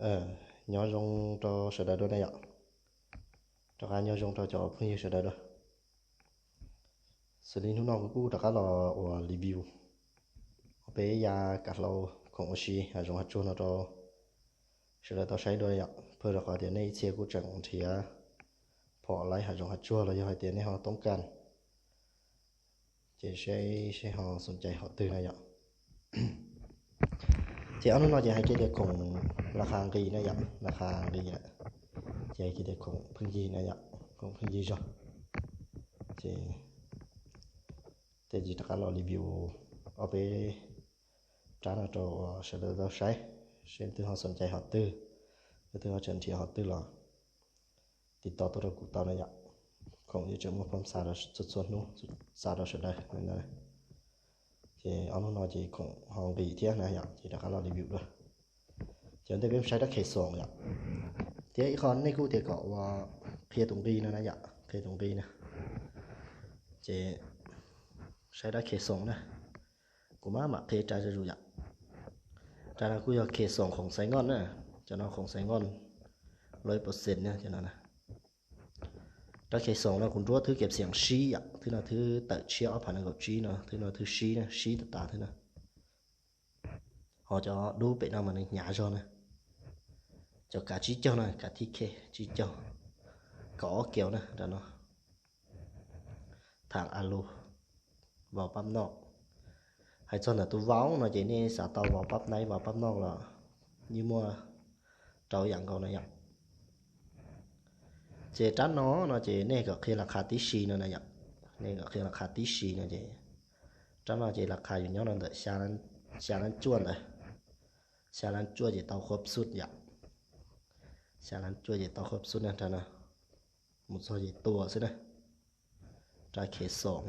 Nyob zoo rau sawv daws dua na yom. Rov qab nyob zoo rau cov phooj ywg sawv daws dua. Xws li hnub no kuv kuj rov qab los ua review ob peb yav kav hlau khoom ua si hav zoov hav tsuag no rau sawv daws tau saib dua yom. Pab rau qhov tias nej ib txhia kuj tseem nrhiav phom laib hav zoov hav tsuag los yog hais tias nej ho toob kas ces seb seb ho xoom cai hom twg na yom. Ces ob hnub no ces hais kiag tias khoom las khas nqis na yom, las khas nqis lawm. Ces hais kiag tias khoom pheej yig na yom, khoom pheej yig zog. Ces tej zaum rov qab los review ob peb rab no rau sawv daws tau saib, seb leej twg ho xoom cai hom twg, leej twg ho tseem nrhiav hom twg los tiv tauj tuaj rau kuv tau na yom. Khoom yeej tseem muaj phab xa txhua txhua hnub, xa rau sawv daws na. Ces ob hnub no ces khoom ho nqis thiab na yom, ces rov qab los review dua. Ces ntej peb saib rab khe xoom yom. Thiab ib qho nej kuj tias kom ua qhia tus nqi no na yom, qhia tus nqi na. Ces saib rab khe xoom na. Kuv mam mam qhia rab zuj zus yom. Rab no kuj yog khe xoom khoom xaiv nkoj na. Cov no khoom xaiv nkoj loj ib percent na cov no na. Rab khe xoom no kuv nruab thwb kev xiam sib yom, thwb no thwb tawm tshiab ob phav nees nkaum tsib no, thwb no thwb sib na, sib tas tas thwb no. Ho cov dub pem no mas nws hnyav zog na. Cov kav tsib caug na, kav thib khe tsib caug, kaum ob kiaus na rab no. Thav a lus, vau pab noj. Hais txog ntawm tus vau no ces nej xav tau vau pab naib vau pab noj los yeej muaj rau yam nkaus na yom. Ces rab no no ces nej kom qhia las khas tib si no na yom. Nej kom qhia las khas tib si no ces rab no ces las khas yuav nyob rau ntawm xya lab cuaj ntawd. Xya lab cuaj ces tau khuab xub yom. Xya lab cuaj ces tau khuab xub na rab no. Mus txog ces tua xwb na. Rab khe xoom,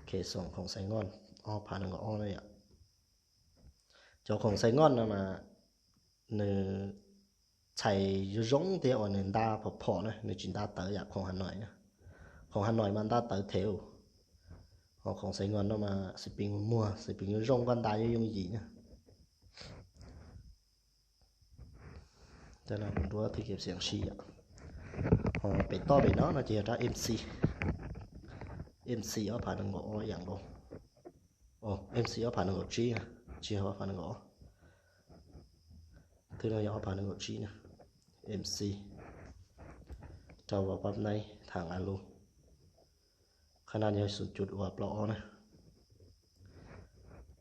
khe xoom khoom xaiv nkoj ob phav nees nkaum ob na yom. Cov khoom xaiv nkoj no mas nws txhais zoo zoo thiab uas nws nta phom phom na, nws tsis nta tawv yam khoom Hà Nội na. Khoom Hà Nội mas nta tawv thev. Ho khoom xaiv nkoj no mas xis pees muag, xis pees zoo zoo, koj nta yooj yooj yim na. Rab no kuv nruab thwb kev xiam sib yom. Ho pem toj pem no no ces yog rab MC. MC ob phav nees nkaum ob yam nkaus. MC ob phav nees nkaum tsib, tsis yog ob phav nees nkaum ob. Thwb no yog ob phav nees nkaum tsib na. MC rau vau pab naib thav a lus. Qhov no yog xoom cuv uas plaub ob na.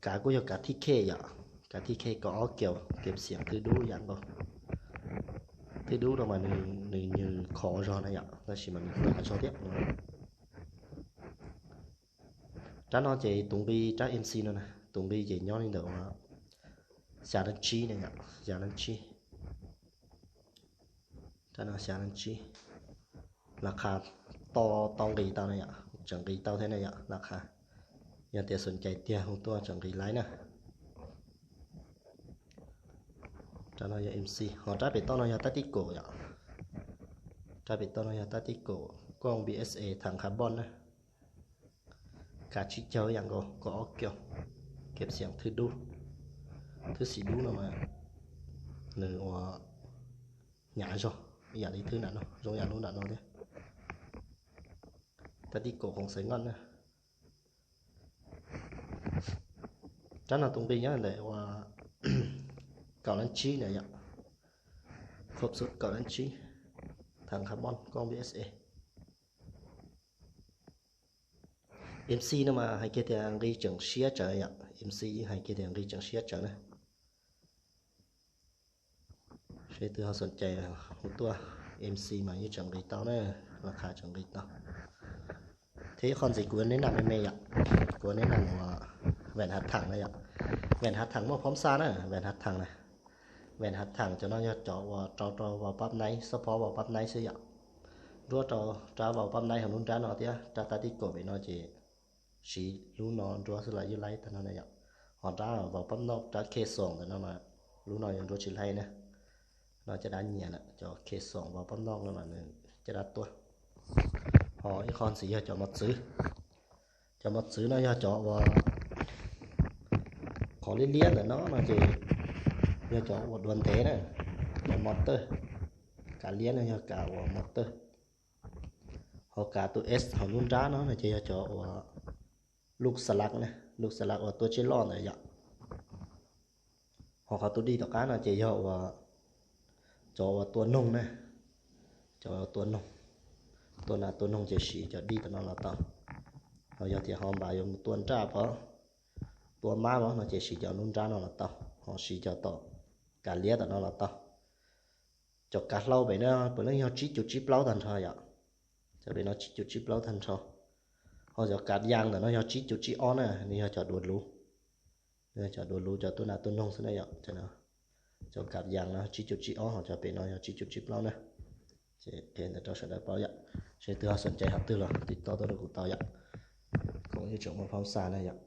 Kav kuj yog kav thib khe yom, kav thib khe kaum ob kiaus, kev xiam thwb dub yam nkaus. Thwb dub no mas nws nws khov zog na yom, tab sis mas nws hnyav zog thiab. Rab no ces tus nqi rab MC no na, tus nqi ces nyob li ntawm xya lab tsib na yom, xya lab tsib. Rab no xya lab tsib. Las khas tau tau nqis tau na yom, tseem nqis tau thiab na yom, las khas. Yog tias xoom cai tiag hu tuaj tseem nqis laib na. Rab no yog MC, ho rab pem toj no yog tab tib kaum yom. Rab pem toj no yog tab tib kaum, kooj BSA thav carbon na. Kav tsib caug yam nkaus, kaum ob kiaus, kev xiam thwb dub. Thwb xim dub no mas nws ua hnyav zog ib yam li thwb nram no, zoo yam lub nram no thiab. Tab tib kaum khoom xaiv nkoj na. Rab no tus nqi nyob ntawm ua kaum lab tsib na yom. Khuab xub kaum lab tsib, thav carbon, kooj BSA. MC no mas hais kiag tias nqi tseem siab tsawv yom, MC yeej hais kiag tias nqi tseem siab tsawv na. Seb twg ho xoom cai hu tuaj, MC mas yeej tseem nqis tau na, las khas tseem nqis tau. Thiab ib qho ntxiv kuv neb nam me me yom, kuv neb nam ua vẹn hav thẳng na yom. Vẹn hav thẳng muaj phom xa na, vẹn hav thẳng na. Vẹn hav thẳng cov no yog cov uas rau rau vau pab naib, xab phob vau pab naib xwb yom. Nruab rau rab vau pab naib hauv lub nrab no thiab rab tab tib kaum pem no ces siv lub no nruab xwb los yeej laib tag no na yom. Ho rab vau pab noj, rab khe xoom ntawm no mas lub no yuav nruab tsis laib na. No caj dab nyiam na, cov khe xoom vau pab noj no mas nws caj dab tuaj. Ho ib qho ntxiv yog cov mos txwv. Cov mos txwv no yog cov uas qhov liab liab ntawm no no ces yog cov uas dua ntev na. Cov motor, kav liab no yog kav uas motor. Ho kav tus S hauv lub nrab no no ces yog cov uas lub xav laj ne, lub xav laj uas tua tsiaj loj ntawd yom. Ho qhov tus D tom qab no ces yog uas cov uas tua noog ne, cov tua noog, tua nas tua noog ces siv cov D tom no los tau. Ho yog tias ho npam yuav mus tua nraj pov, tua mab pov no ces siv cov lub nrab no los tau, ho siv cov tom kav liab tom no los tau. Cov kav hlau pem no puav leej yog tsib cuv tsib plaub tag nrho yom. Cov pem no tsib cuv tsib plaub tag nrho. Ho cov kav yas ntawm no yog tsib cuv tsib ob na, nws yog cov duav luv, cov duav luv cov tua nas tua noog xwb na yom. Cov kav yas no tsib cuv tsib ob, ho cov pem no yog tsib cuv tsib plaub na. Ces qhia ntawd rau sawv daws paub yom. Seb twg ho xom ncai hauv twg los tiv tauj tuaj rau kuv tau yom. Kuv yeej tseem muaj phab xa na yom.